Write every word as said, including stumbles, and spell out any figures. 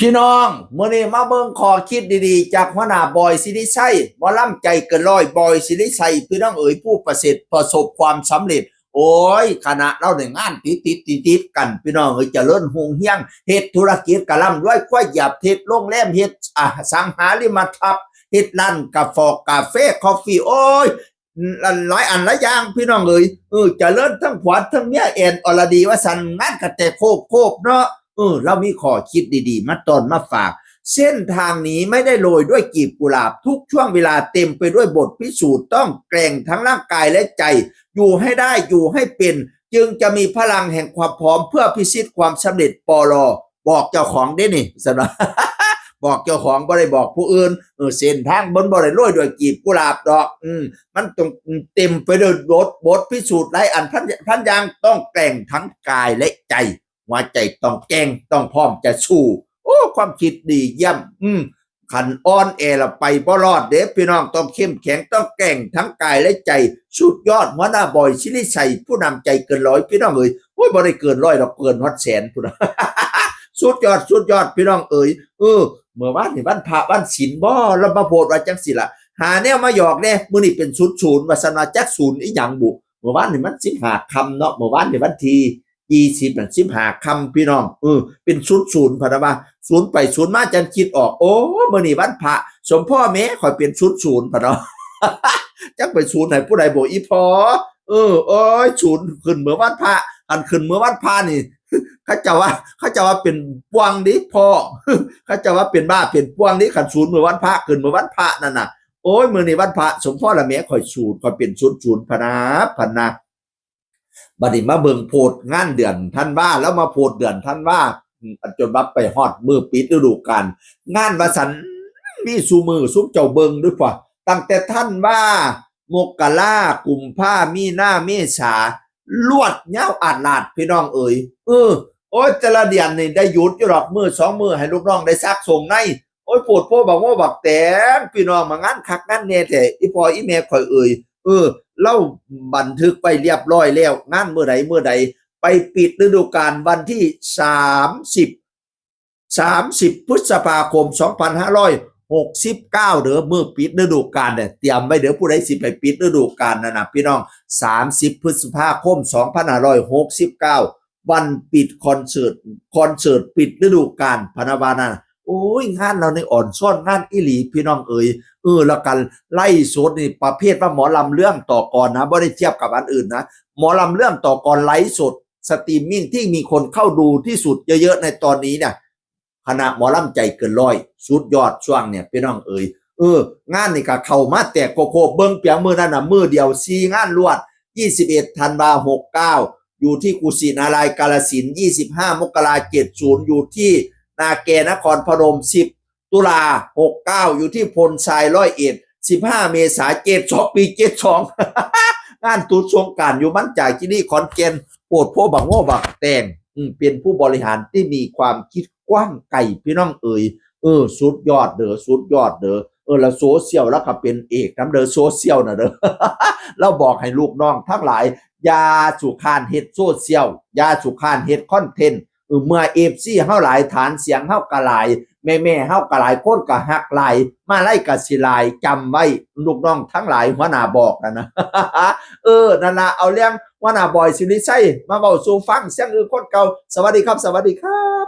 พี่น้อง มื้อนี้มาเบิ่งข้อคิดดีๆ จากหัวหน้าบอยสิริชัย หมอลำใจเกินร้อย บอยสิริชัย พี่น้องเอ๋ย ผู้ประเสริฐประสบความสำเร็จ โอ้ย คณะเราเนี่ยงานติดติดติดติดกัน พี่น้องเอ๋ย เจริญรุ่งเรือง เฮ็ดธุรกิจกะร่ำรวย ควายเหยียบ เฮ็ดโรงแรม เฮ็ดอสังหาริมทรัพย์ เฮ็ดร้านกาแฟ กาแฟ คอฟฟี่ โอ้ย หลายอันหลายอย่าง พี่น้องเอ๋ย เออ เจริญทั้งผัวทั้งเมีย แอนอรดี ว่าซั่น งานกะแต่โคบๆ เนาะ เออ เรามีข้อคิดดีๆ มาต้อนมาฝาก เส้นทางนี้ไม่ได้โรยด้วยกลีบกุหลาบ ทุกช่วงเวลาเต็มไปด้วยบทพิสูจน์ ต้องแกร่งทั้งร่างกายและใจ อยู่ให้ได้ อยู่ให้เป็น จึงจะมีพลังแห่งความพร้อมเพื่อพิชิตความสำเร็จ ปล. บอกเจ้าของเด้นี่ ซั่นว่า บอกเจ้าของ บ่ได้บอกผู้อื่น เออ เส้นทางมันบ่ได้โรยด้วยกลีบกุหลาบดอก อืม มันต้องเต็มไปด้วยบท บทพิสูจน์หลายอันพัน พันอย่าง ต้องแกร่งทั้งกายและใจ หัวใจต้องแกร่ง ต้องพร้อมจะสู้ โอ้ ความคิดดีเยี่ยม อืม คันอ่อนแอละไปบ่รอดเด้ พี่น้อง ต้องเข้มแข็ง ต้องแกร่งทั้งกายและใจ สุดยอด หัวหน้าบอยสิริชัย ผู้นำใจเกินร้อย พี่น้องเอ๋ย โอ้ย บ่ได้เกินร้อยดอก เกินฮอดแสนพุ้นน่ะ สุดยอด สุดยอด พี่น้องเอ๋ย เออ เมื่อวานนี่วันพระวันศีลบ่ เรามาโพสต์ว่าจังซี่ล่ะ หาแนวมาหยอกแน่ มื้อนี้เป็นศูนย์ศูนย์ ว่าซั่นว่า จักศูนย์อีหยังบุ เมื่อวานนี่มันสิบห้าค่ำเนาะ เมื่อวานนี่วันที่ยี่สิบนั่น สิบห้าค่ำ พี่น้อง เออ เป็นศูนย์ศูนย์ พะนะว่า ศูนย์ไปศูนย์มา จั่งคิดออก โอ้ มื้อนี้วันพระ สมพ่อแม่ข่อยเป็นศูนย์ศูนย์ พะเนาะ จักไปศูนย์ให้ผู้ใดบ่ อีพ่อ เออ โอ้ย ศูนย์ขึ้นมื้อวันพระ อันขึ้นมื้อวันพระนี่ เขาเจ้าว่า เขาเจ้าว่าเป็นป่วงเด้พ่อ เขาเจ้าว่าเป็นบ้าเป็นป่วงเด้ คันศูนย์มื้อวันพระ ขึ้นมื้อวันพระนั่นน่ะ โอ้ย มื้อนี้วันพระ สมพ่อละแม่ข่อยศูนย์ ข่อยเป็นศูนย์ศูนย์ พะนะ พะนะ บัดนี้มาเบิ่งโพสต์งานเดือนธันวา แล้วมาโพสต์เดือนธันวา อืม อันจนว่าไปฮอดมื้อปิดฤดูกาล งานว่าซั่น มีซุมื้อ ซุมเจ้าเบิ่งดูพ่อ ตั้งแต่ธันวา มกรา กุมภา มีนา เมษา ลวดยาวอาดลาด พี่น้องเอ๋ย เออ โอ้ย แต่ละเดือนนี่ได้หยุดอยู่ดอก มื้อสองมื้อ ให้ลูกน้องได้ซักส่งใน โอ้ย โพดโพบักโม่บักแตง พี่น้อง มางานคักงานแน่แท้ อีพ่ออีแม่ข่อยเอ๋ย เออ เฮาบันทึกไว้เรียบร้อยแล้ว งานมื้อใดมื้อใด ไปปิดฤดูกาลวันที่สามสิบ สามสิบ พฤษภาคม สองพันห้าร้อยหกสิบเก้า เด้อ มื้อปิดฤดูกาลเนี่ย เตรียมไว้เด้อ ผู้ใดสิไปปิดฤดูกาลนั่นน่ะ พี่น้อง สามสิบ พฤษภาคม สองพันห้าร้อยหกสิบเก้า วันปิดคอนเสิร์ต คอนเสิร์ตปิดฤดูกาล พะนะว่านั่นน่ะ โอ้ย งานเรานี่อ่อนซ่อนงานอีหลี พี่น้องเอ๋ย เออ แล้วกันไลฟ์สดนี่ประเภทว่าหมอลำเรื่องต่อกรนะ บ่ได้เทียบกับอันอื่นนะ หมอลำเรื่องต่อกรไลฟ์สด สตรีมมิ่งที่มีคนเข้าดูที่สุดเยอะๆ ในตอนนี้เนี่ย คณะหมอลำใจเกินร้อย สุดยอดช่วงเนี่ย พี่น้องเอ๋ย เออ งานนี่ก็เข้ามาแตกโคกๆ เบิ่งเปียงมื้อนั้นน่ะ มื้อเดียว สี่ งานรวด ยี่สิบเอ็ด ธันวา หกเก้า อยู่ที่กุสินาราธิปไตย กาฬสินธุ์ ยี่สิบห้า มกรา เจ็ดศูนย์ อยู่ที่นาแก นครพนม สิบ ตุลา หกเก้า อยู่ที่โพนทราย ร้อยเอ็ด สิบห้า เมษา เจ็ดสอง ปี เจ็ดสอง งานตรุษสงกรานต์อยู่มันจาคีรี ขอนแก่น โพดโพบักโม่บักแตง อืม เป็นผู้บริหารที่มีความคิดกว้างไกล พี่น้องเอ๋ย เออ สุดยอดเด้อ สุดยอดเด้อ เออ แล้วโซเชียลแล้วก็เป็นเอกนำเด้อ โซเชียลน่ะเด้อ แล้วบอกให้ลูกน้องทั้งหลาย อย่าสู่ค้านเฮ็ดโซเชียล อย่าสู่ค้านเฮ็ดคอนเทนต์ เออ เมื่อ เอฟซี เฮาหลาย ฐานเสียงเฮาก็หลาย แม่ๆ เฮาก็หลาย คนก็ฮักหลาย มาลัยก็สิหลาย จำไว้ ลูกน้องทั้งหลาย หัวหน้าบอกนั่นนะ เออ นั่นล่ะ เอาเรื่องหัวหน้าบอยสิริชัยมาเว้าสู่ฟัง เสียงอื่นคนเก่า สวัสดีครับ สวัสดีครับ